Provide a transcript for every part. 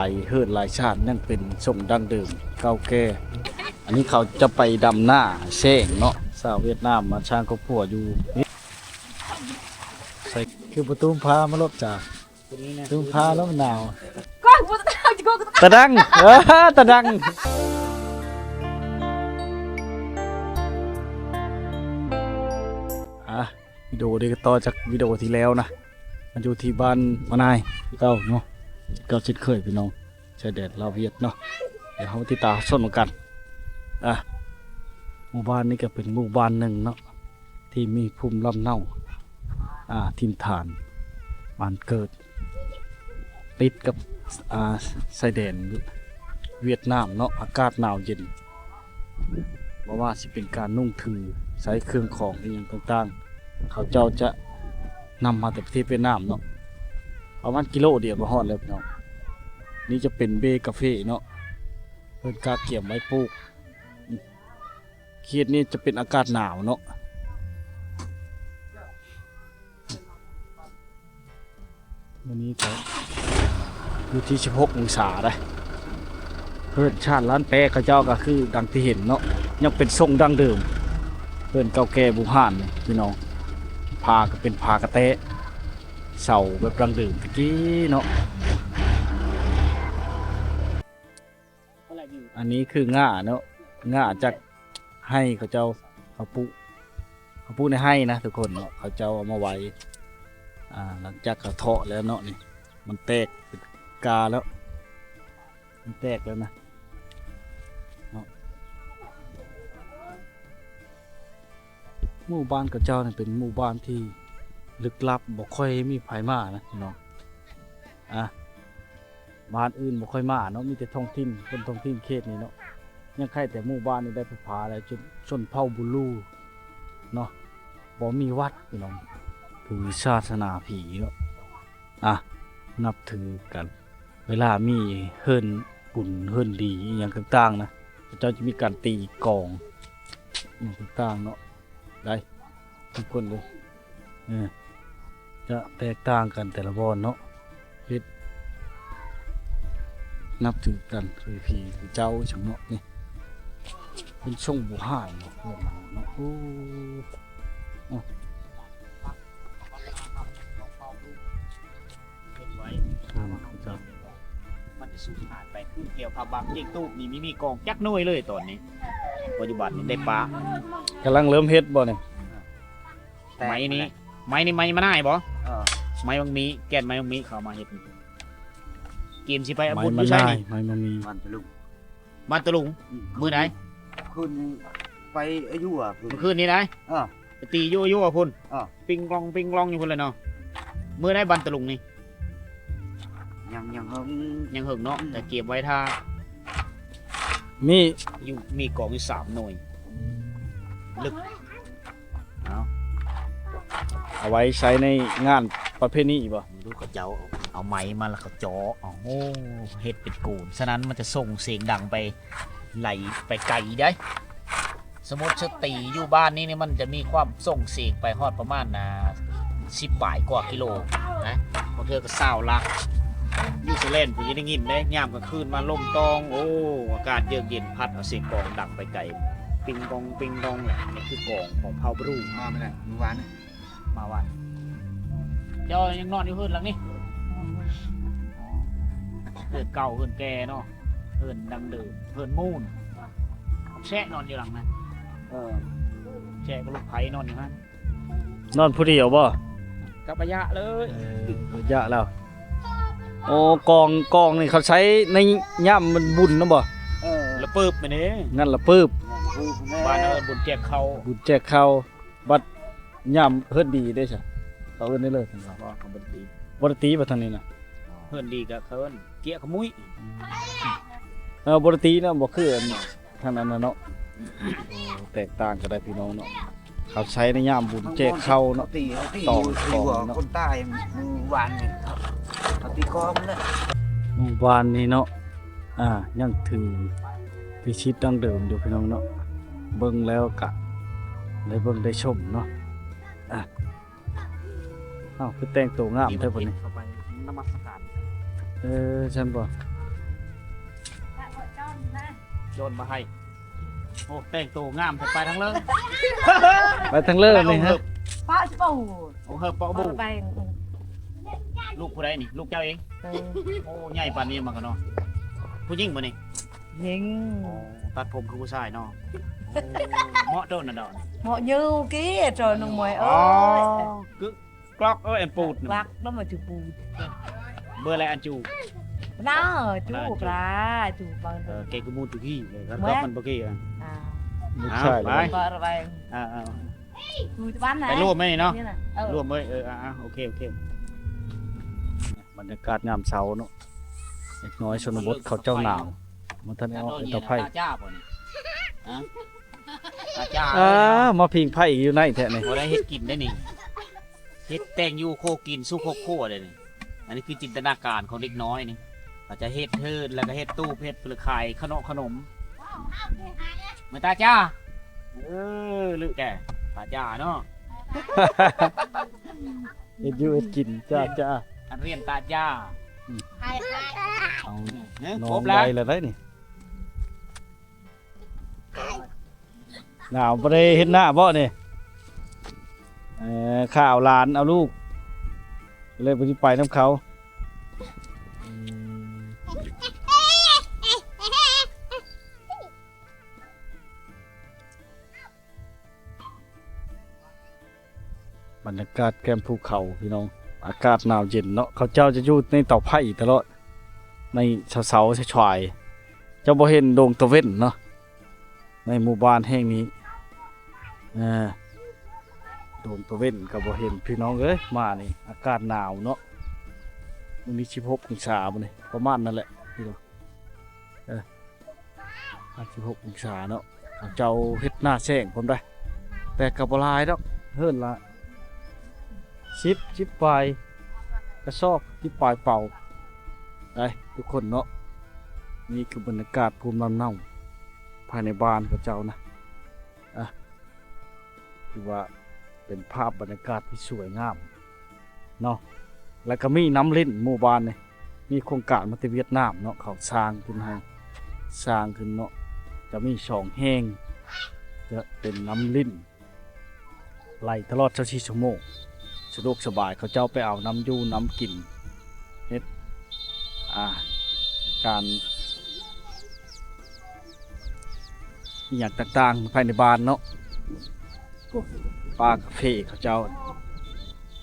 ຫຼາຍເຮືອນຫຼາຍຊານຍັງເປັນຊົງດັ້ງເດີມເກົ່າແກ່. ອັນນີ້ເຂົາຈະໄປດຳນາແຊງເນາະ. ຊາວຫວຽດນາມມາສ້າງຄອບຄົວຢູ່. ໃສ່ ຄືປະຕູມພາມາລົດຈ້າ. ປະຕູມພາແລ້ວມັນໜາວ. ຕະດັງ ເອີ ຕະດັງ. ອ່ະ ວິດີໂອນີ້ກໍຕໍ່ຈາກວິດີໂອທີ່ແລ້ວນະ. ມາຢູ່ທີ່ບ້ານມະນາຍຄືເກົ່າເນາະ, ເກົ່າເຊັ່ນເຄີຍພີ່ນ້ອງ, ຊາຍແດນລາວຫວຽດເນາະ. ດຽວເຮົາມາຕິດຕາມຊົມນຳກັນ. ອ່ະ ໝູ່ບ້ານນີ້ກໍເປັນໝູ່ບ້ານໜຶ່ງເນາະ ທີ່ມີພູມລຳເນົາ ອ່າ ຖິ່ນຖານບ້ານເກີດ ຕິດກັບ ອ່າ ຊາຍແດນຫວຽດນາມເນາະ, ອາກາດໜາວເຢັນ. ບໍ່ວ່າຊິເປັນການນຸ່ງຖື ໃຊ້ເຄື່ອງຂອງອີ່ຫຍັງຕ່າງໆ ເຂົາເຈົ້າຈະນຳມາແຕ່ປະເທດຫວຽດນາມເນາະ. ປະມານກິໂລດຽວກໍຮອດແລ້ວພີ່ນ້ອງ. ນີ້ຈະເປັນເບ້ກາເຟເນາະ, ເພິ່ນກະກຽມໄວ້ປູກ. ເຂດນີ້ຈະເປັນອາກາດໜາວເນາະ. ມື້ນີ້ກໍຢູ່ທີ່ສິບຫົກອົງສາໄດ໋. ເຮືອນຊານລ້ານແປເຂົາເຈົ້າກໍຄືດັ່ງທີ່ເຫັນເນາະ, ຍັງເປັນຊົງດັ້ງເດີມ. ເຮືອນເກົ່າແກ່ບູຮານນີ້ພີ່ນ້ອງ, ຝາກໍເປັນຝາກະແຕະ, ເສົາແບບດັ້ງເດີມແຕ່ກີ້ເນາະ. ອັນນີ້ຄືຫຍ້າເນາະ, ຫຍ້າຈາກໄຮ່ເຂົາເຈົ້າ ເຂົາປູກ ເຂົາປູກໃນໄຮ່ນະທຸກຄົນເນາະ. ເຂົາເຈົ້າເອົາມາໄວ້ ອ່າ ຫຼັງຈາກເຂົາເທາະແລ້ວເນາະ. ນີ້ມັນແຕກເປັນກາແລ້ວ, ມັນແຕກແລ້ວນະເນາະ. ໝູ່ບ້ານເຂົາເຈົ້ານີ້ເປັນໝູ່ບ້ານທີ່ລຶກລັບ, ບໍ່ຄ່ອຍມີໃຜມານະພີ່ນ້ອງ. ອ່າ ບ້ານອື່ນບໍ່ຄ່ອຍມາເນາະ, ມີແຕ່ທ້ອງຖິ່ນ ຄົນທ້ອງຖິ່ນເຂດນີ້ເນາະ. ຍັງໄຄແຕ່ໝູ່ບ້ານນີ້ໄດ້ໄຟຟ້າແລ້ວ, ຊົນ ຊົນເຜົ່າບູລູເນາະ, ບໍ່ມີວັດພີ່ນ້ອງ, ຖືສາສະໜາຜີເນາະ. ອ່ະ ນັບຖືກັນ, ເວລາມີເຮືອນບຸນເຮືອນດີອີ່ຫຍັງຕ່າງໆນະ, ເຂົາເຈົ້າຈະມີການຕີກອງອີ່ຫຍັງຕ່າງໆເນາະ. ໄດ້ທຸກຄົນເລີຍ. ເອີ ຈະແຕກຕ່າງກັນແຕ່ລະບ່ອນເນາະ, ເຮັດນັບຖືກັນຄືຜີຄືເຈົ້າຊັ້ນເນາະ. ນີ້ເປັນຊົງບູຮານເນາະ ເຮືອນເນາະ. ໂອ້ ເຮັດໄວ້ ມັນຈະສູນຫາຍໄປ. ຄືແຖວພະບາງ ເຈັກຕູບນີ້ມີ ມີກອງຈັກໜ່ວຍເລີຍຕອນນີ້, ປັດຈຸບັນນີ້ໄດ້ປະ. ກຳລັງເລີ່ມເຮັດບໍ່ນີ້? ໄມ້ນີ້ ໄມ້ນີ້ໄມ້ມະນາຍບໍ່? ເອີ ໄມ້ບັກມີ້ ແກ່ນໄມ້ບັກມີ້ເຂົາເອົາມາເຮັດ. ກຽມຊິໄປເອົາບຸນຢູ່ໃສນີ້? ໄມ້ມະນາຍ ໄມ້ບັກມີ້ ບ້ານຕະລຸງ ບ້ານຕະລຸງ. ອືມ ມື້ໃດ? ຄືນນີ້ໄປອາຍຸອະ ມື້ຄືນນີ້ໄດ໋. ເອີ ໄປຕີຢູ່ຢູ່ພຸ້ນ. ເອີ ປິງລອງປິງລອງຢູ່ພຸ້ນແຫຼະເນາະ. ມື້ໃດບ້ານຕະລຸງນີ້? ຍັງ ຍັງເຫິງ ຍັງເຫິງເນາະ. ອືມ ແຕ່ກຽມໄວ້ຖ້າ. ມີ ຢູ່ ມີກອງຢູ່ສາມໜ່ວຍ. ອືມ ເລິກ. ເອົາ ເອົາໄວ້ໃຊ້ໃນງານປະເພນີບໍ່? ເບິ່ງດູ ເຂົາເຈົ້າເອົາໄມ້ມາແລ້ວເຂົາເຈາະເອົາ. ໂອ້ ເຮັດເປັນໂກນ, ສະນັ້ນມັນຈະສົ່ງສຽງດັງໄປ ໄຫຼໄປໄກໄດ໋. ສົມມຸດສະຕີຢູ່ບ້ານນີ້ນີ້ ມັນຈະມີຄວາມສົ່ງສຽງໄປຮອດປະມານ ອ່າ ສິບປາຍກວ່າກິໂລນະ, ບາງເທື່ອກໍຊາວຫຼັກ. ຢູ່ສະແລນພຸ້ນຍັງໄດ້ຍິນເດ້, ຍາມກາງຄືນມາລົມຕອງ ໂອ້ ອາກາດເຢືອກເຢັນ ພັດເອົາສຽງກອງດັງໄປໄກ ປິງກອງປິງກອງແຫຼະ. ນີ້ຄືກອງຂອງເຜົ່າບຣູ. ມາມື້ໃດ? ມື້ວານນີ້ ມາວານ. ເຈົ້າຍັງນອນຢູ່ເຮືອນຫຼັງນີ້? ເຮືອນເກົ່າ ເຮືອນແກ່ເນາະ, ເຮືອນດັ້ງເດີມ ເຮືອນມູນ. ແຊະນອນຢູ່ຫຼັງນັ້ນ. ເອີ ແຊະກັບລູກໃພ້ນອນຢູ່ຫັ້ນ. ນອນຜູ້ດຽວບໍ່? ກັບອາຍະເລີຍ. ເອີ ອາຍະແລ້ວ. ໂອ້ ກອງ ກອງນີ້ເຂົາໃຊ້ໃນຍາມມັນບຸນນຳບໍ່? ເອີ ລະປຶບແມ່ນເດ້. ງານລະປຶບ ບ້ານເຮົາບຸນແຈກເຂົ້າ. ບຸນແຈກເຂົ້າ. ບັດຍາມເຮືອນດີເດ້ຊະ ເຂົາເອີ້ນໄດ້ເລີຍ. ບໍ່ ເຂົາບໍ່ໄດ້ຕີ. ບໍ່ໄດ້ຕີບໍ່ທາງນີ້ນະ? ເຮືອນດີກໍເອີ້ນເກຍຂະມຸ້ຍ. ອືມ ເອີ ບໍ່ໄດ້ຕີນະ, ບໍ່ຄືອັນທາງນັ້ນນະເນາະ. ໂອ້ ແຕກຕ່າງກັນໄດ໋ພີ່ນ້ອງເນາະ, ເຂົາໃຊ້ໃນຍາມບຸນແຈກເຂົ້າເນາະ. ເຂົາຕີ ເຂົາຕີ ຕອງ ຕີຢູ່ ຕອງ ຢູ່ ເນາະ ຄົນຕາຍມື້ວານນີ້ ເຂົາຕີຄອມັນແຫຼະ. ມື້ວານນີ້ເນາະ ອ່າ ຍັງຖືພິຊິດດັ້ງເດີມຢູ່ພີ່ນ້ອງເນາະ, ເບິ່ງແລ້ວກະໄດ້ເບິ່ງໄດ້ຊົມເນາະ. ອ່າ ອ້າວ ຄືແຕ່ງໂຕງາມແທ້ພຸ້ນນີ້. ເຂົ້າໄປນະມັດສະການ. ເອີ ຊັ້ນບໍ່? ໂຈນມາໃຫ້. ໂອ້ ແຕ່ງໂຕງາມແທ້ ໄປທາງເລີ ໄປທາງເລີນີ້ຮະ. ປະຊິເປົ່າ ໂອ້ ເຮີເປົ່າ ເປົ່າ ເປົ່າ ບໍ່ ໄປ. ລູກຜູ້ໃດນີ້? ລູກເຈົ້າເອງ? ເອີ ໂອ້ ໃຫຍ່ປານນີ້ມາກະເນາະ. ຜູ້ຍິງບໍ່ນີ້? ຍິງ. ໂອ້ ຕັດຜົມຄືຜູ້ຊາຍເນາະ. ໂອ້ ເໝາະໂຕນັ້ນດອກ ເໝາະຢູ່ກີ້ ໂຕນ້ອງມວຍເອີຍ. ອໍ ກຶກ ກລັອກ ເອີ ອັນປູດ ກລັອກ ແລ້ວມາຈູປູດ. ເບີແລອັນຈູ ລາ ຈູ ລາ ຈູ ເອີ ເກກູມູນຕູກີ້ ເອີ ກັນ ແມ່ນ ກັບມັນບໍ່ກີ້ນະ. ອ່າ ລູກຊາຍ ໄປ ລະວັງ ອ່າ ອ່າ ຈູຕະວັນນະ ໄປລວມໄວ້ນີ້ເນາະ ນີ້ນະ ເອີ ລວມໄວ້ ເອີ ອ່າ ໂອເຄ ໂອເຄ. ບັນຍາກາດຍາມເຊົ້າເນາະ ເດັກນ້ອຍຊົນນະບົດເຂົາເຈົ້າໜາວ ບໍ່ທັນໄດ້ອອກເປັນເຕົາໄຟ. ຕາຈ້າບໍ່ນີ້? ຮະ? ຕາຈ້າ ອ່າ ເອີຍເນາະ ມາຜິງໄຟຢູ່ໃນແທ້ນີ້ ບໍ່ໄດ້ເຮັດກິນໄດ້ນີ້. ເຮັດແຕ່ງຢູ່ໂຄກິນສູ່ຄອບຄົວເດ້ນີ້. ອັນນີ້ຄືຈິນຕະນາການຂອງເດັກນ້ອຍນີ້ ເຂົາຈະເຮັດເຮືອນ ແລ້ວກໍເຮັດຕູບ ເຮັດເພື່ອຂາຍຂະໜົມຂະໜົມ. ແມ່ນຕາຈ້າ ເອີ ລືແກ ຕາຈ້າເນາະ ເຮັດຢູ່ເຮັດກິນ ຈ້າ ຈ້າ ອັນຮຽນຕາຈ້າ. ອືມ ເອົາ ເອີ ນ້ອງໄວແລ້ວໄດ໋ນີ້. ໜາວບໍ່ໄດ້ເຫັນໜ້າບໍ່ນີ້? ເອີ ຂ້າເອົາຫຼານເອົາລູກ ເລີຍບໍ່ໄດ້ໄປນຳເຂົາ. ອືມ ບັນຍາກາດແຄມພູເຂົາພີ່ນ້ອງ ອາກາດໜາວເຢັນເນາະ. ເຂົາເຈົ້າຈະຢູ່ໃນເຕົາໄຟຕະຫຼອດ ໃນເຊົ້າໆ ສາຍໆ ຈະບໍ່ເຫັນດວງຕາເວັນເນາະ ໃນໝູ່ບ້ານແຫ່ງນີ້. ເອີ ດວງຕາເວັນກໍບໍ່ເຫັນພີ່ນ້ອງເອີຍ. ມານີ້ອາກາດໜາວເນາະ ມື້ນີ້ສິບຫົກອົງສາບໍ່ນີ້ ປະມານນັ້ນແຫຼະພີ່ນ້ອງ. ເອີ ຫ້າສິບຫົກອົງສາເນາະ. ເຂົາເຈົ້າເຮັດໜ້າແຊງພ້ອມໄດ໋ ແຕ່ກໍບໍ່ຫຼາຍດອກ ເຮືອນລະສິບ ສິບປາຍກະສອບ ສິບປາຍເປົາໄດ໋ທຸກຄົນເນາະ. ນີ້ຄືບັນຍາກາດພູມລຳເນົາພາຍໃນບ້ານເຂົາເຈົ້ານະ. ອ່ະ ຖືວ່າເປັນພາບບັນຍາກາດທີ່ສວຍງາມເນາະ. ແລ້ວກໍມີນ້ຳຫຼິ້ນ ໝູ່ບ້ານນີ້ມີໂຄງການມາແຕ່ຫວຽດນາມເນາະ ເຂົາສ້າງຂຶ້ນໃຫ້ ສ້າງຂຶ້ນເນາະ ຈະມີສອງແຫ່ງ ຈະເປັນນ້ຳຫຼິ້ນ ໄຫຼຕະຫຼອດຊາວສີ່ຊົ່ວໂມງ ສະດວກສະບາຍ. ເຂົາເຈົ້າໄປເອົານ້ຳຢູ່ນ້ຳກິນ ເຮັດ ອ່າ ການ ອີ່ຫຍັງຕ່າງໆ ພາຍໃນບ້ານເນາະ. ໂອ້ ປ່າກາເຟເຂົາເຈົ້າ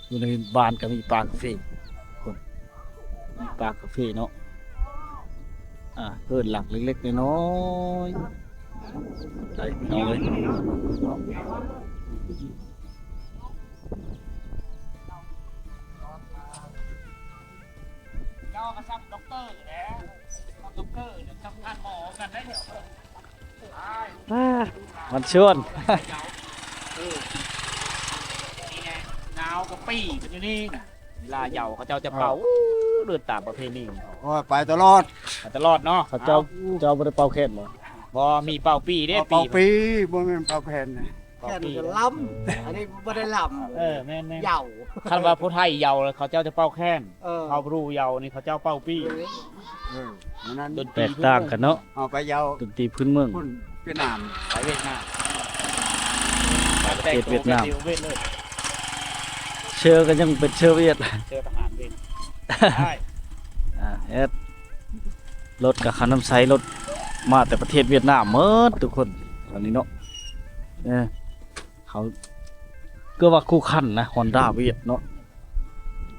ຢູ່ໃນບ້ານກໍມີປ່າກາເຟ ໂອ້ ມີປ່າກາເຟເນາະ. ອ່າ ເຮືອນຫຼັງເລັກໆ ນ້ອຍໆ ໄດ້ພີ່ນ້ອງເອີຍ. ເຈົ້າກໍຊ້ຳດັອກເຕີແຫຼະ ດັອກເຕີແຫຼະ ຊ້ຳທ່ານໝໍກັນໄດ້ແຫຼະ. ອ່າ ມັນຊວນ ເອີ ນີ້ແຫຼະ ນາວກໍປີ້ກັນຢູ່ນີ້ນະ. ເວລາເຍົາເຂົາເຈົ້າຈະເປົ່າ ເອີ ເດີນຕາມປະເພນີ. ໂອ້ຍ ໄປຕະຫຼອດ ໄປຕະຫຼອດເນາະ. ເຂົາເຈົ້າ ເຈົ້າບໍ່ໄດ້ເປົ່າແຄນບໍ່? ບໍ່ ມີເປົ່າປີ້ເດ້. ເປົ່າ ປີ້ ເປົ່າປີ້ ບໍ່ແມ່ນເປົ່າແຄນນະ. ແຄນກໍລຳ ອັນນີ້ບໍ່ໄດ້ລຳ. ເອີ ແມ່ນໆ ເຍົາ. ຄັນວ່າຜູ້ໄທເຍົາ ເຂົາເຈົ້າຈະເປົ່າແຄນ. ເອີ ເຜົ່າບຣູເຍົານີ້ ເຂົາເຈົ້າເປົ່າປີ້. ເອີ ອັນນັ້ນ ດົນຕີ ແຕກຕ່າງກັນເນາະ. ເອົາໄປເຍົາ ດົນຕີພື້ນເມືອງ ພຸ້ນ ຫວຽດນາມ ໄປຫວຽດນາມ ໄປປະເທດຫວຽດນາມ ເຊີກໍຍັງເປັນເຊີຫວຽດ ເຊີທະຫານຫວຽດ. ອ່າ ເຮັດ ລົດກໍຄ່ານ້ຳໃຊ້ ລົດມາແຕ່ປະເທດຫວຽດນາມໝົດທຸກຄົນ ຕອນນີ້ເນາະ. ເອີ ເຂົາເກືອບວ່າຄູ່ຄັນນະ ຮອນດ້າຫວຽດເນາະ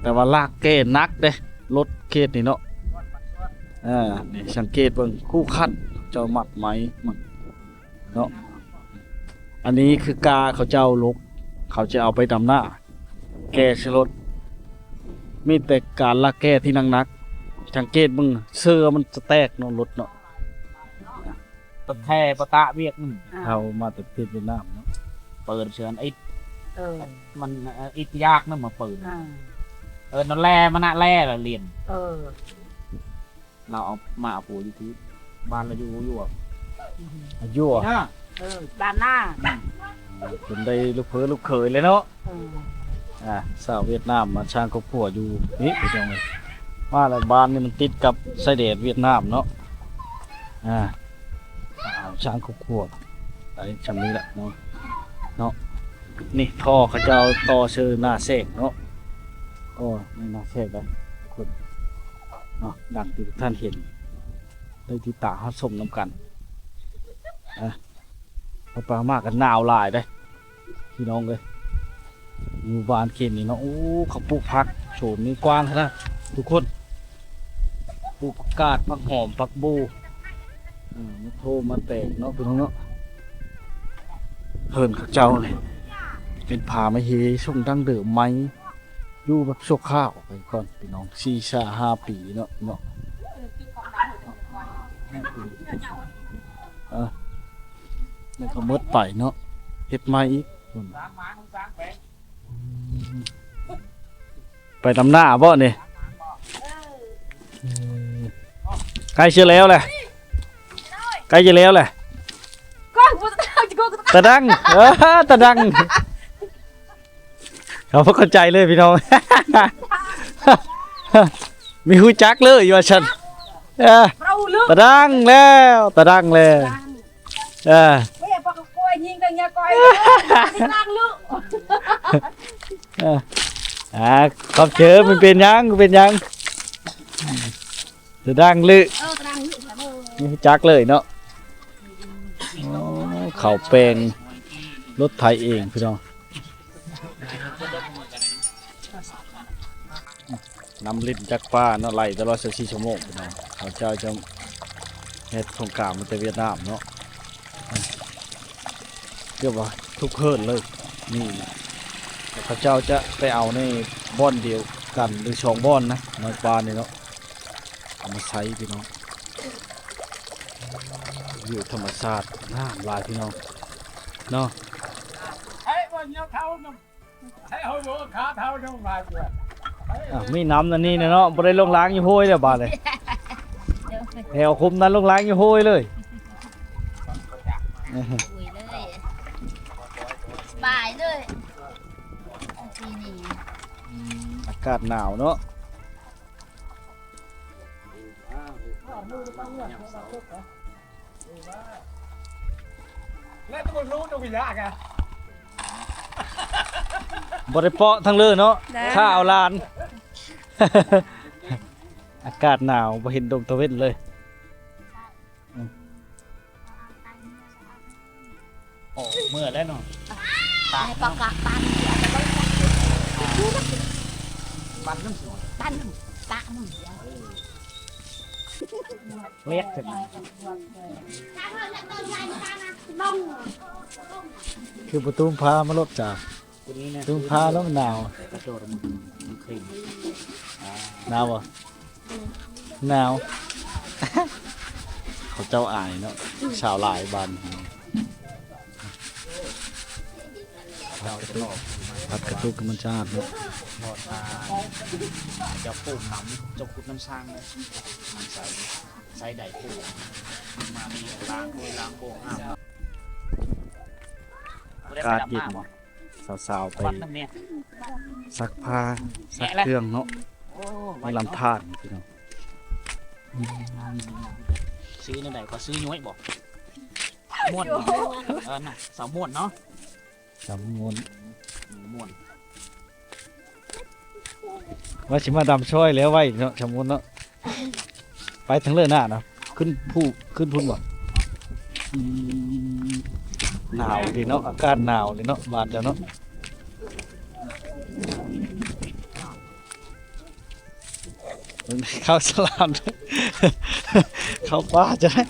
ແຕ່ວ່າລາກແກ່ໜັກເດ້ ລົດເຂດນີ້ເນາະ. ເອີ ນີ້ສັງເກດເບິ່ງ ຄູ່ຄັນ ເຈົ້າມັດໄມ້ມັນເນາະ. ອັນນີ້ຄືກາເຂົາເຈົ້າລົກ ເຂົາຈະເອົາໄປດຳນາ ແກ່ໃສ່ລົດ ມີແຕ່ການລາກແກ່ທີ່ໜັກໆ. ສັງເກດເບິ່ງ ເຊີມັນຈະແຕກເນາະ ລົດເນາະ. ປະແທປະຕະວຽກ ອືມ ອ່າ ເຮົາມາແຕ່ປະເທດຫວຽດນາມເນາະ ເປີນເຊີນອິດ. ເອີ ມັນ ເອີ ອິດຍາກນຳມາເປີນ. ອ່າ ເອີ ນັ້ນແຫຼະ ມັນນະແຫຼະລະລຽນ. ເອີ ລາວເອົາມາເອົາຜົວຢູ່ທີ່ບ້ານລາວຢູ່ຢູ່ ອືມ ຢູ່ ເອີ ບ້ານນາ ຈົນໄດ້ລູກເຂີລູກເຂີຍເລີຍເນາະ. ເອີ ອ່າ ສາວຫວຽດນາມມາສ້າງຄອບຄົວຢູ່ນີ້ ພີ່ນ້ອງເອີຍ. ມາແລ້ວ ບ້ານນີ້ມັນຕິດກັບຊາຍແດນຫວຽດນາມເນາະ. ອ່າ ສ້າງຄອບຄົວໄດ້ຊ່ຳນີ້ລະເນາະ ເນາະ. ນີ້ທໍ່ເຂົາເຈົ້າຕໍ່ເຊີໜ້າແຊກເນາະ ໂອ້ ໜ້າແຊກໄດ໋ທຸກຄົນເນາະ ດັ່ງທີ່ທຸກທ່ານເຫັນ ໄດ້ຕິດຕາມຮັບຊົມນຳກັນ. ອາ ເອົາໄປເອົາມາກໍໜາວຫຼາຍເດ້ ພີ່ນ້ອງເອີຍ. ໝູ່ບ້ານເຂດນີ້ເນາະ ໂອ້ ເຂົາປູກຜັກໂສນນີ້ກວ້າງຂະໜາດທຸກຄົນ ປູກຜັກກາດ ຜັກຫອມ ຜັກໂບ ເອີ ມາໂທມາແຕກເນາະ ພີ່ນ້ອງເນາະ. ເຮືອນເຂົາເຈົ້ານີ້ເປັນຜາໄມ້ເຮຊົງດັ້ງເດີມ ໄມ້ຢູ່ແບບຊົ່ວຄາວໄປກ່ອນ ພີ່ນ້ອງ ສີ່ ຫ້າປີເນາະ ເນາະ ເອີ ແລ້ວກໍໝົດໄປເນາະ ເຮັດໃໝ່ອີກ. ໄປນຳໜ້າບໍ່ນີ້? ໃກ້ຊິແລ້ວແຫຼະ ໃກ້ຊິແລ້ວແຫຼະ. ຕາດັງ ເອີ ຕາດັງ ເຂົາບໍ່ເຂົ້າໃຈເລີຍພີ່ນ້ອງ ມີຮູ້ຈັກເລີຍວ່າຊັ້ນ. ເອີ ຕາດັງແລ້ວ ຕາດັງແລ້ວ. ເອີ ເອີ ອາ ຂອບເຊີຍ ມັນເປັນຫຍັງ ເປັນຫຍັງ ຕາດັງລື ເອີ ຕາດັງລື ບໍ່ຮູ້ຈັກເລີຍເນາະ. ໂອ້ ເຂົ້າແປງລົດໄຖເອງພີ່ນ້ອງ. ນຳຫຼິ້ນຈັກປາເນາະ ໄລ່ຕະຫຼອດຊາວສີ່ຊົ່ວໂມງພີ່ນ້ອງ. ເຂົາເຈົ້າຈະເຮັດໂຄງການມາແຕ່ຫວຽດນາມເນາະ ເກືອບວ່າທຸກເຮືອນເລີຍ. ນີ້ເຂົາເຈົ້າຈະໄປເອົາໃນບ່ອນດຽວກັນ ຫຼື ສອງບ່ອນນະ ນ້ອຍປານີ້ເນາະ ເອົາມາໃຊ້ພີ່ນ້ອງ. ວິວທຳມະຊາດງາມຫຼາຍພີ່ນ້ອງເນາະ. ອ່ະ ມີນ້ຳອັນນີ້ແຫຼະເນາະ ບໍ່ໄດ້ລົງລ້າງຢູ່ຫ້ວຍແລ້ວບາດນີ້ ແຖວຄຸ້ມນັ້ນລົງລ້າງຢູ່ຫ້ວຍເລີຍ ໂອ້ຍເລີຍ ສະບາຍເລີຍປີນີ້. ອາກາດໜາວເນາະ. ແລ້ວຕົວຮູ້ຕົວຍາກອະ ບໍ່ໄດ້ເປາະທາງເລີເນາະ ຂ້າເອົາຫຼານ. ອາກາດໜາວ ບໍ່ເຫັນດົງຕາເວັນເລີຍ. ອືມ ໂອ້ ເມື່ອຍແລ້ວເນາະ ຕາກ ໃຫ້ປາກະປັນ ປັນນຳ ປັນນຳ ຕາກນຳ ວຽກເຖິງ ຄືບໍ່ຕຸ້ມຜ້າມາໂລດຈ້າ. ຕົວນີ້ນະ ຕຸ້ມຜ້າແລ້ວມັນໜາວ ກະໂດດມັນ ມັນຄຣີມ ໜາວບໍ່? ໜາວ ເຂົາເຈົ້າອາຍເນາະ ສາວຫຼາຍບ້ານ ເຈົ້າຈະຫຼອກ ພັດກະຕຸກໃຫ້ມັນສະອາດເນາະ ບໍ່ຖ້າເຈົ້າປູກນ້ຳ ເຈົ້າຂຸດນ້ຳສ້າງເລີຍ ນ້ຳໃສ ໃຊ້ໄດປູກ ມາມີລ້າງໂດຍລ້າງໂບງ ອາບນ້ຳ ອາກາດເຢັນ ສາວໆໄປ ວັດນຳແມ່ ຊັກຜ້າ ຊັກເຄື່ອງເນາະ ໂອ້ ໃນລຳທານພີ່ນ້ອງ. ອືມ ຊື່ແນວໃດກໍຊື່ຍ້ອຍບໍ? ມ່ວນ ເອີ ນະ ສາວມ່ວນເນາະ ສາວມ່ວນ ມ່ວນ. ວ່າຊິມາດຳຊ່ອຍແລ້ວໄວ້ເນາະ ຊະມຸນເນາະ ໄປທາງເລີໜ້ານະ ຂຶ້ນພູ ຂຶ້ນພຸ້ນບໍ່? ອືມ ໜາວເດເນາະ ອາກາດໜາວເດເນາະ ບ້ານເຈົ້າເນາະ ເຂົ້າສະຫຼາມ ເຂົ້າປ່າຈະໄດ້.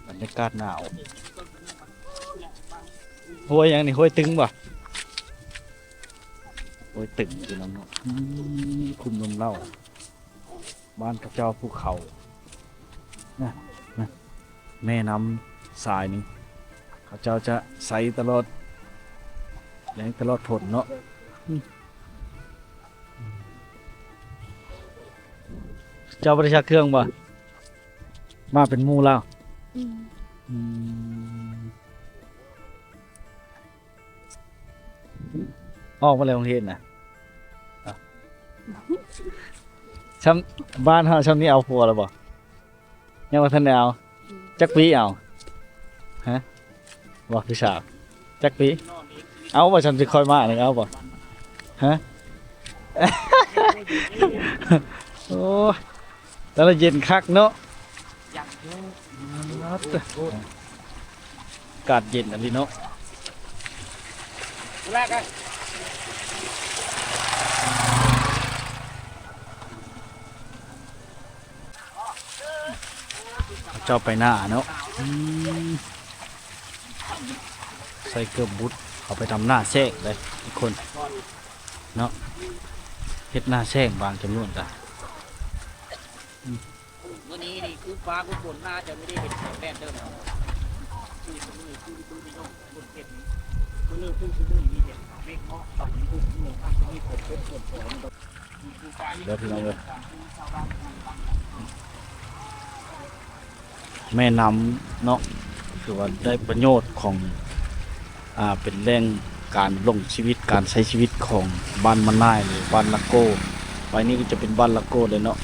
ບັນຍາກາດໜາວ ຫ້ວຍຫຍັງນີ້ ຫ້ວຍຕຶງບໍ່? ຫ້ວຍຕຶງພີ່ນ້ອງເນາະ ອືມ ຄຸ້ມລົມເລົ້າ ບ້ານເຂົາເຈົ້າພູເຂົາ ນະ ນະ ແມ່ນ້ຳສາຍນີ້ ເຂົາເຈົ້າຈະໃຊ້ຕະຫຼອດແລ້ງຕະຫຼອດຝົນເນາະ ອືມ. ເຈົ້າບໍ່ໄດ້ຊັກເຄື່ອງບໍ່? ມາເປັນໝູ່ລາວ ອືມ ອືມ ອອກມາແລ້ວໂຮງຮຽນນະ ອະ ຊ່ຳ ບ້ານເຮົາຊ່ຳນີ້ເອົາຜົວແລ້ວບໍ່? ຍັງບໍ່ທັນໄດ້ເອົາ. ອືມ ຈັກປີເອົາ? ຮະ? ບໍ່ ຜູ້ສາວ ຈັກປີ? ເອົາບໍ່? ຊັ້ນຊິຄ່ອຍມານີ້ ເອົາບໍ່? ຮະ? ໂອ້ຍ ແຕ່ລະເຢັນຄັກເນາະ. ອາກາດເຢັນອີ່ຫຼີເນາະ. ເຈົ້າໄປນາເນາະ. ອືມ ໃສ່ເກີບບຸດ ເຂົາໄປດຳນາແຊກເດ້ທຸກຄົນເນາະ. ເຮັດນາແຊກບາງຈຳນວນກະ ມື້ນີ້ນີ້ຄືຟ້າຄືຝົນໜ້າຈະບໍ່ໄດ້ເຫັນແດດເດີ. ຄືມື້ນີ້ຄືລະດູນີ້ເນາະ ຝົນເຕັມ ມື້ນີ້ຄືມື້ນີ້ເຫັນເມກເນາະ ຕອນນີ້ຄືມື້ນີ້ມີຝົນເຕັມຝົນຝົນ. ເດີພີ່ນ້ອງເອີຍ ແມ່ນ້ຳເນາະ ຖືວ່າໄດ້ປະໂຫຍດຂອງ ອ່າ ເປັນແຫຼ່ງການລົງຊີວິດ ການໃຊ້ຊີວິດຂອງບ້ານມະນາຍ ຫຼື ບ້ານລະໂກ. ໄປນີ້ກໍຈະເປັນບ້ານລະໂກເລີຍເນາະ.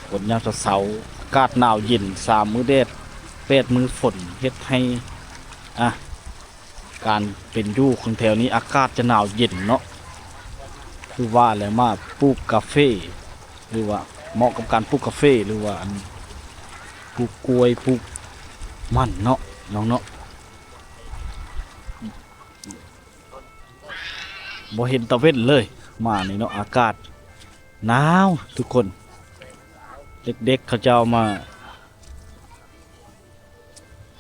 ຝົນຍາມເຊົ້າໆ ອາກາດໜາວເຢັນ ສາມມື້ແດດ ແປດມື້ຝົນ ເຮັດໃຫ້ ອ່າ ການເປັນຢູ່ຂອງແຖວນີ້ອາກາດຈະໜາວເຢັນເນາະ. ຄືວ່າແຫຼະ ມາປູກກາເຟ ຫຼືວ່າເໝາະກັບການປູກກາເຟ ຫຼືວ່າ ອັນ ປູກກ້ວຍ ປູກມັນເນາະ ນ້ອງເນາະ. ບໍ່ເຫັນຕາເວັນເລີຍ ມານີ້ເນາະ ອາກາດໜາວທຸກຄົນ. ເດັກໆ ເຂົາເຈົ້າມາ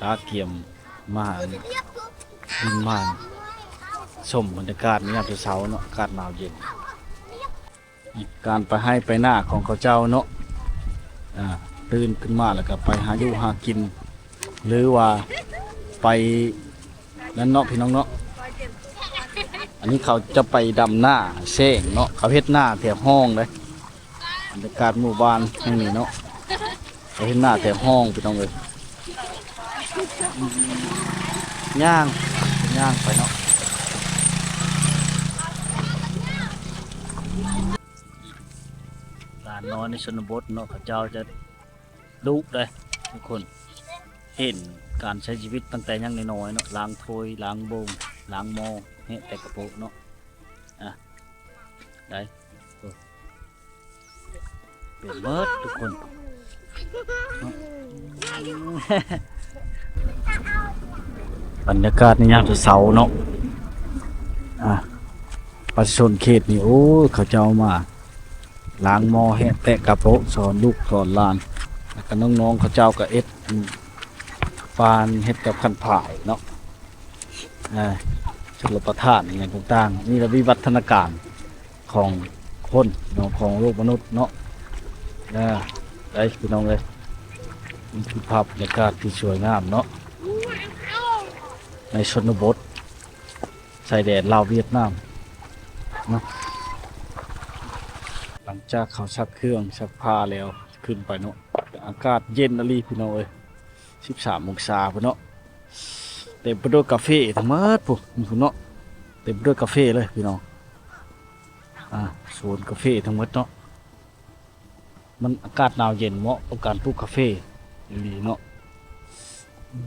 ຕາກຽມມາ ມາຊົມບັນຍາກາດໃນຍາມເຊົ້າໆເນາະ ອາກາດໜາວເຢັນ. ການໄປໄຮ່ໄປນາຂອງເຂົາເຈົ້າເນາະ ອ່າ ຕື່ນຂຶ້ນມາແລ້ວກໍໄປຫາຢູ່ຫາກິນ ຫຼືວ່າໄປ ນັ້ນເນາະ ພີ່ນ້ອງເນາະ. ອັນນີ້ເຂົາຈະໄປດຳນາແຊງເນາະ ເຂົາເຮັດນາແຖວຮ່ອງເດ້. ບັນຍາກາດໝູ່ບ້ານແຫ່ງນີ້ເນາະ ເຂົາເຮັດນາແຖວຮ່ອງ ພີ່ນ້ອງເອີຍ. ຍ່າງ ຍ່າງໄປເນາະ. ການນອນໃນຊົນນະບົດເນາະ ເຂົາເຈົ້າຈະ ດຸເດ້ທຸກຄົນ ເຫັນການໃຊ້ຊີວິດຕັ້ງແຕ່ຍັງນ້ອຍໆເນາະ ລ້າງຖ້ວຍ ລ້າງໂບງ ລ້າງໝໍ້ ແຮະແຕະກະໂປະເນາະ. ອ່ະ ໄດ້ ເປັນເບິດທຸກຄົນເນາະ. ບັນຍາກາດໃນຍາມເຊົ້າໆເນາະ ອ່ະ ປະຊາຊົນເຂດນີ້ ໂອ້ຍ ເຂົາເຈົ້າມາ ລ້າງໝໍ້ ແຮະແຕະກະໂປະ ສອນລູກສອນຫຼານ ແລ້ວກໍນ້ອງໆເຂົາເຈົ້າກໍເຮັດ ອືມ ປານເຮັດກັບຂັນພາຍເນາະ ເອີ ຊົນລະປະທານອີ່ຫຍັງຕ່າງໆ ນີ້ລະວິວັດທະນາການຂອງຄົນເນາະ ຂອງໂລກມະນຸດເນາະ. ເອີ ໄດ້ພີ່ນ້ອງເອີຍ ນີ້ຄືພາບບັນຍາກາດທີ່ສວຍງາມເນາະ ໃນຊົນນະບົດ ຊາຍແດນລາວຫວຽດນາມເນາະ. ຫຼັງຈາກເຂົາຊັກເຄື່ອງຊັກຜ້າແລ້ວ ຂຶ້ນໄປເນາະ ອາກາດເຢັນອີ່ຫຼີພີ່ນ້ອງເອີຍ ສິບສາມອົງສາພຸ້ນເນາະ. ເຕັມໄປດ້ວຍກາເຟທັງໝົດພຸ້ນ ພຸ້ນເນາະ ເຕັມໄປດ້ວຍກາເຟເລີຍພີ່ນ້ອງ. ອ່າ ສວນກາເຟທັງໝົດເນາະ. ມັນອາກາດໜາວເຢັນເໝາະກັບການປູກກາເຟອີ່ຫຼີເນາະ. ອື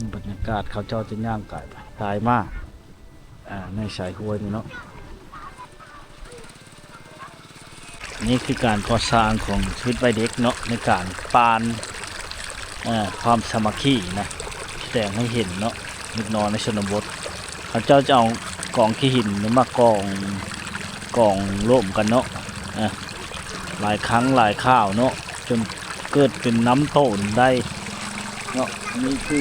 ມ ບັນຍາກາດເຂົາເຈົ້າຈະຍ່າງກາຍໄປກາຍມາ ອ່າ ໃນສາຍຫ້ວຍນີ້ເນາະ. ນີ້ຄືການກໍ່ສ້າງຂອງຊີວິດວັຍເດັກເນາະ ໃນການປານ ເອີ ຄວາມສາມັກຄີນະ ສະແດງໃຫ້ເຫັນເນາະ ເດັກນ້ອຍໃນຊົນນະບົດ ເຂົາເຈົ້າຈະເອົາກອງຂີ້ຫີນມາກອງ ກອງໂລມກັນເນາະ ເອີ ຫຼາຍຄັ້ງຫຼາຍຄາວເນາະ ຈົນເກີດເປັນນ້ຳໂຕນໄດ້ເນາະ. ນີ້ຄື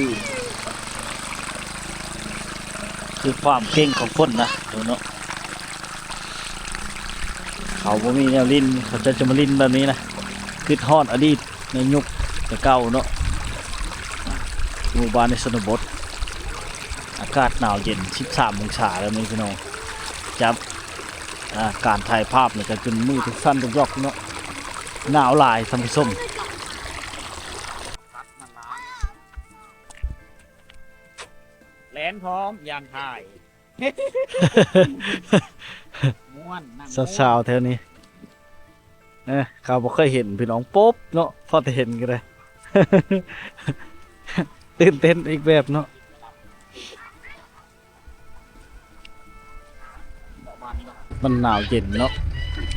ຄືຄວາມເກັ່ງຂອງຄົນນະເນາະ. ເຂົາບໍ່ມີແນວຫຼິ້ນ ເຂົາເຈົ້າຈະມາຫຼິ້ນແບບນີ້ນະ ຄິດຮອດອະດີດໃນຍຸກແຕ່ເກົ່າເນາະ. ໝູ່ບ້ານໃນຊົນນະບົດ ອາກາດໜາວເຢັນ ສິບສາມອົງສາແລ້ວນີ້ພີ່ນ້ອງ. ຈະ ອ່າ ການຖ່າຍພາບນີ້ກໍຈົນມືຈະສັ່ນຈະຢອກເນາະ ໜາວຫຼາຍທ່ານຜູ້ຊົມ. ແລນພ້ອມ ຢ່າງຖ່າຍ ມ່ວນ ນັ່ງ ສາວໆແຖວນີ້ ເອີ ເຂົາບໍ່ເຄີຍເຫັນພີ່ນ້ອງ ປົບເນາະ ພໍແຕ່ເຫັນກໍໄດ້ ຕື່ນເຕັ້ນອີກແບບເນາະ. ມັນໜາວເຢັນເນາະ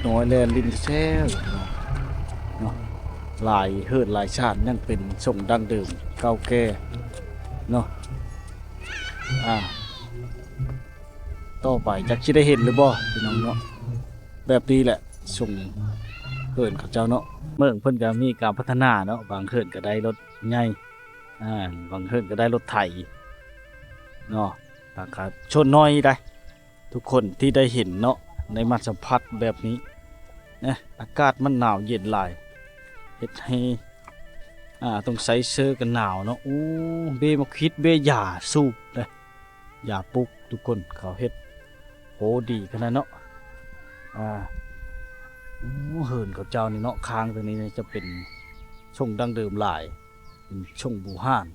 ນ້ອຍແລ່ນຫຼິ້ນແຊວເນາະ ເນາະ ຫຼາຍເຮືອນຫຼາຍຊານຍັງເປັນຊົງດັ້ງເດີມເກົ່າແກ່ເນາະ. ອ່າ ຕໍ່ໄປຈັກຊິໄດ້ເຫັນຫຼືບໍ່ພີ່ນ້ອງເນາະ ແບບນີ້ແຫຼະຊົງເຮືອນເຂົາເຈົ້າເນາະ. ເມືອງເພິ່ນກໍມີການພັດທະນາເນາະ ບາງເຮືອນກໍໄດ້ລົດໃຫຍ່ ອ່າ ບາງເຮືອນກໍໄດ້ລົດໄຖເນາະ ແລ້ວກໍສ່ວນໜ້ອຍໄດ໋ ທຸກຄົນທີ່ໄດ້ເຫັນເນາະ ໄດ້ມາສຳຜັດແບບນີ້ນະ ອາກາດມັນໜາວເຢັນຫຼາຍ ເຮັດໃຫ້ ອ່າ ຕ້ອງໃສ່ເສື້ອກັນໜາວເນາະ. ໂອ້ ເບ້ໝາກຂິດ ເບ້ຢາສູບເດ້ ຢາປຸກ ທຸກຄົນ ເຂົາເຮັດ ໂຫ ດີຂະໜາດເນາະ. ອ່າ ໂອ້ ເຮືອນເຂົາເຈົ້ານີ້ເນາະ ຄາງຕົງນີ້ຈະເປັນຊົງດັ້ງເດີມຫຼາຍ ເປັນຊົງບູຮານ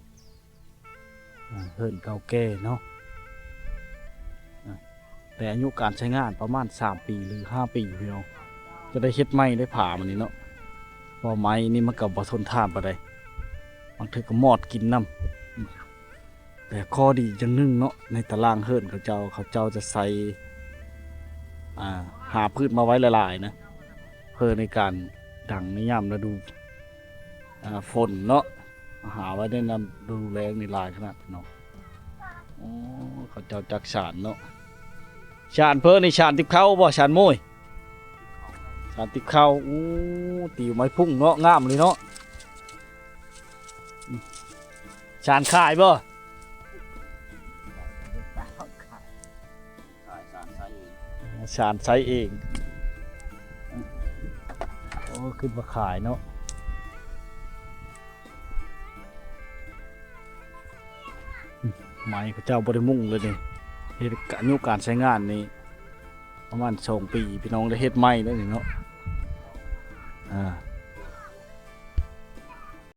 ອ່າ ເຮືອນເກົ່າແກ່ເນາະ ອ່າ ແຕ່ອາຍຸການໃຊ້ງານປະມານສາມປີ ຫຼື ຫ້າປີ ພີ່ນ້ອງ ຈະໄດ້ເຮັດໃໝ່ໄດ້ ຝາມັນນີ້ເນາະ ເພາະໄມ້ນີ້ມັນກໍບໍ່ທົນທານປານໃດ ບາງເທື່ອກໍມອດກິນນຳ. ແຕ່ຂໍ້ດີຢ່າງໜຶ່ງເນາະ ໃນຕາລ່າງເຮືອນເຂົາເຈົ້າ ເຂົາເຈົ້າຈະໃສ່ ອ່າ ຫາພືດມາໄວ້ຫຼາຍໆນະ ເພື່ອໃນການດັງໃນຍາມລະດູ ອ່າ ຝົນເນາະ ຫາໄວ້ໃນນຳດູແລ້ງນີ້ຫຼາຍຂະໜາດເນາະ. ໂອ້ ເຂົາເຈົ້າຈັກສານເນາະ ສານເພິ່ນນີ້ ສານຕິບເຂົ້າບໍ່ ສານໂມຍ ສານຕິບເຂົ້າ. ໂອ້ ຕິວໄມ້ພຸ້ງເນາະ ງາມເລີຍເນາະ. ສານຂາຍບໍ່? ຂາຍ ສານໃຊ້ເອງ ສານໃຊ້ເອງ. ໂອ້ ຂຶ້ນມາຂາຍເນາະ ໄມ້ເຂົາເຈົ້າບໍ່ໄດ້ມຸງເລີຍນີ້ ເຮັດ ອາຍຸການໃຊ້ງານນີ້ປະມານສອງປີ ພີ່ນ້ອງ ໄດ້ເຮັດໃໝ່ແລ້ວນີ້ເນາະ. ອ່າ